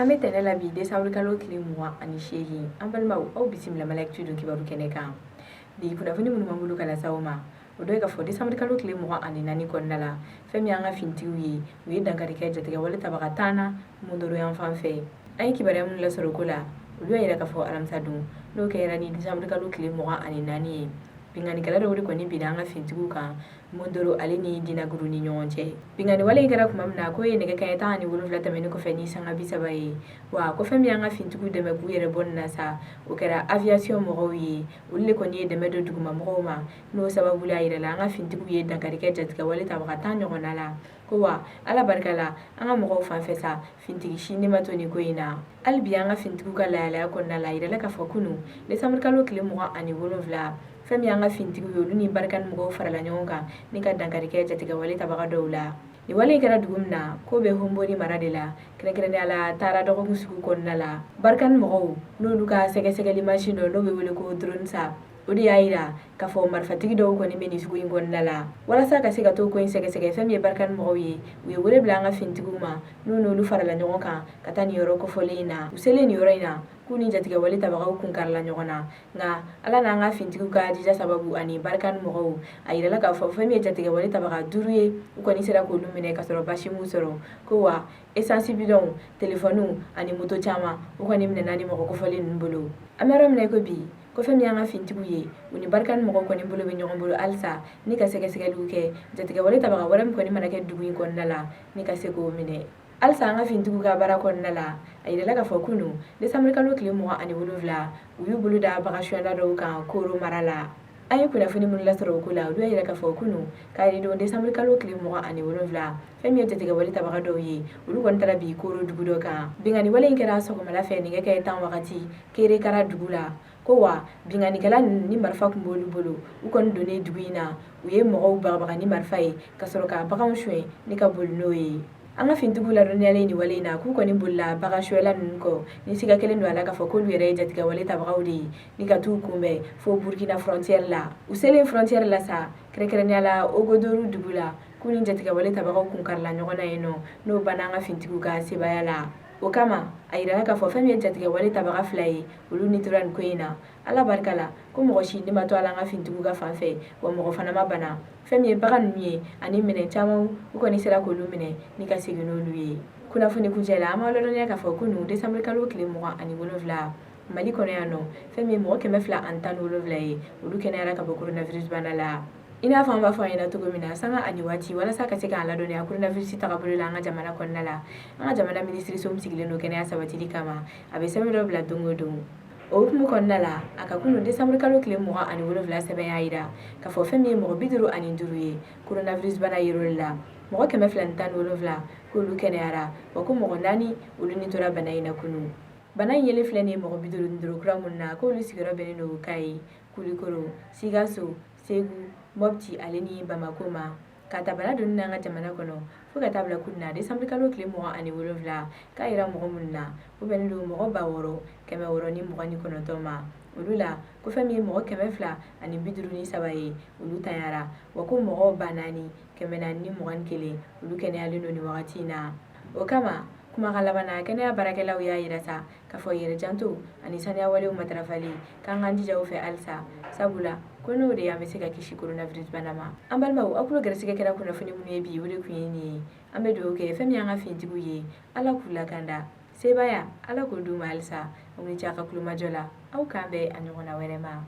An bɛ tɛnɛ la bi, décembre kalo tile 28. An balimaw, aw bisimila Mali Actu don kibaru kɛnɛ kan. Bi kunnafoni minnu b'an bolo ka lase aw ma, o dɔ ye k'a fɔ décembre kalo tile 24 kɔnɔna la, fɛn min y'an ka finitigiw ye, u ye dankari kɛ jatigɛwale tabaga 10 na Mondoro yan fan fɛ. An ye kibaruya minnu lasɔrɔ ko la, olu y'a yira k'a fɔ alamisa don, n'o kɛra ni décembre kalo tile 24 ye, binkannikɛla dɔw de kɔni binna an ka finitigiw kan Mondoro ale ni Dinaguru ni ɲɔgɔn cɛ. Binkanni wale in kɛra tuma min na, k'o ye nɛgɛ kanɲɛ 17 tɛmɛnen kɔfɛ ni sanga 30 ye. Wa ko fɛn min y'an ka finitigiw dɛmɛ k'u yɛrɛ bɔ nin na sa, o kɛra aviation mɔgɔw ye. Olu de kɔni ye dɛmɛ don duguma mɔgɔw ma. N'o sababu la, a yirala an ka finitigiw ye dankari kɛ jatigɛwale tabaga 10 ɲɔgɔnna la. Ko wa Ala barika la, an ka mɔgɔw fan fɛ sa, fintigi si ne ma to nin ko in na. Hali bi an ka finitigiw ka lahalaya kɔnɔna la, a yirala k'a fɔ kunun décembre kalo tile 27, fɛn min y'an ka finitigiw ye, olu ni Barkhane mɔgɔw farala ɲɔgɔn kan ni ka dankari kɛ jatigɛwale tabaga dɔw la. Nin wale in kɛra dugu min na, k'o bɛ Hombori mara de la, kɛrɛnkɛrɛnnenya la Taara dɔgɔkun sugu kɔnɔna la. Barkhane mɔgɔw n'olu ka sɛgɛsɛgɛli mansin dɔ, n'o bɛ wele ko drone sa, o de y'a yira k'a fɔ marifatigi dɔw kɔni bɛ nin sugu in kɔnɔna la. Walasa ka se ka t'o ko in sɛgɛsɛgɛ, fɛn min ye Barkhane mɔgɔw ye, u ye wele bila an ka finitigiw ma, n'u n'olu farala ɲɔgɔn kan ka taa nin yɔrɔ kofɔlen in na. U selen nin yɔrɔ in na, k'u ni jatigɛwale tabagaw kun karila ɲɔgɔn na. Nka Ala n'an ka finitigiw ka jija sababu ani Barkhane mɔgɔw, a yirala k'a fɔ fɛn min ye jatigɛwale tabaga 5 ye, u kɔni sera k'olu minɛ ka sɔrɔ basi m'u sɔrɔ. Ko wa essence bidɔnw, telefɔniw ani moto caman, u kɔni minɛna ni mɔgɔ kofɔlen ninnu bolo. An bɛ yɔrɔ min na i ko bi, ko fɛn min y'an ka finitigiw ye, u ni Barkhane mɔgɔw kɔni bolo bɛ ɲɔgɔn bolo halisa ni ka sɛgɛsɛgɛliw kɛ jatigɛwale tabaga wɛrɛ min kɔni mana kɛ dugu in kɔnɔna la, ni ka se k'o minɛ. Halisa an ka finitigiw ka baara kɔnɔna la, a yirala k'a fɔ kunun décembre kalo tile 27, u y'u bolo da bagan suyanda dɔw kan Koro mara la. An ye kunnafoni minnu lasɔrɔ o ko la, olu y'a yira k'a fɔ kunun karidon décembre kalo tile 27, fɛn min ye jatigɛwale tabaga dɔw ye, olu kɔni taara bi Koro dugu dɔ kan. Binkanni wale in kɛra sɔgɔmada fɛ nɛgɛ kanɲɛ 10 wagati Kerekara dugu la. Ko wa binkannikɛla ninnu ni marifa tun b'olu bolo, u kɔni donnen dugu in na, u ye mɔgɔw bagabaga ni marifa ye ka sɔrɔ ka baganw suɲɛ ni ka boli n'o ye. An ka finitigiw ladɔnniyalen nin wale in na, k'u kɔni bolila bagan suyala ninnu kɔ ni siga kelen don a la k'a fɔ k'olu yɛrɛ ye jatigɛwale tabagaw de ye, ni ka t'u kunbɛn fo Burkina frontière la. U selen frontière la sa, kɛrɛnkɛrɛnnenya la Ogodoru dugu la, k'u ni jatigɛwale tabagaw kun karila ɲɔgɔn na yen nɔ, n'o banna an ka finitigiw ka sebaaya la. O kama, a yirala k'a fɔ fɛn min ye jatigɛwale tabaga 2 ye, olu ni tora nin ko in na. Ala barika la, ko mɔgɔ si ne ma to a la an ka finitigiw ka fan fɛ, wa mɔgɔ fana ma bana. Fɛn min ye bagan ninnu ye ani minɛn caman, u kɔni sera k'olu minɛ ni ka segin n'olu ye. Kunnafoni kuncɛ la, an b'aw ladɔnniya k'a fɔ kunun décembre kalo tile 27, Mali kɔnɔ yan nɔ, fɛn min ye mɔgɔ 217 ye, olu kɛnɛyara ka bɔ coronavirus bana la. I n'a fɔ an b'a fɔ an ɲɛna cogo min na sanga ani waati, walasa ka se k'an ladɔnniya coronavirus tagabolo la an ka jamana kɔnɔna la, an ka jamana minisiriso min sigilen don kɛnɛya sabatili kama, a bɛ sɛbɛn dɔ bila don o don. O hukumu kɔnɔna la, a ka kunun décembre kalo tile 27 sɛbɛn y'a yira k'a fɔ fɛn min ye mɔgɔ 55 ye, coronavirus bana yer'olu la. Mɔgɔ 217, k'olu kɛnɛyara, wa ko mɔgɔ 4, olu ni tora bana in na kunun. Bana in yelen filɛ nin ye mɔgɔ 55 kura minnu na, k'olu sigiyɔrɔ bɛnnen don Kayi, Kulikoro, Sikaso, Segu, Mopti ale ni Bamako ma. Ka ta bana donni n'an ka jamana kɔnɔ fo ka taa bila kunun na décembre kalo tile 27, k'a yira mɔgɔ minnu na, o bɛnnen don mɔgɔ 6629 ma. Olu la, ko fɛn min ye mɔgɔ 253 ye, olu tanyara, wa ko mɔgɔ 4421, olu kɛnɛyalen don nin wagati in na. O kama, kumakan laban na, kɛnɛya baarakɛlaw y'a yira sa k'a fɔ yɛrɛ janto ani saniya walew matarafali k'an k'an jija o fɛ halisa, sabula ko n'o de y'an bɛ se ka kisi coronavirus bana ma. An balimaw, aw tulo gɛrɛsɛgɛ kɛra kunnafoni minnu ye bi, o de tun ye nin ye. An bɛ dugawu kɛ fɛn min y'an ka finitigiw ye, Ala k'u lakanda, sebaaya Ala k'o d'u ma halisa. Aw ni ce a ka kulomajɔ la. Aw k'an bɛn a ɲɔgɔnna wɛrɛ ma.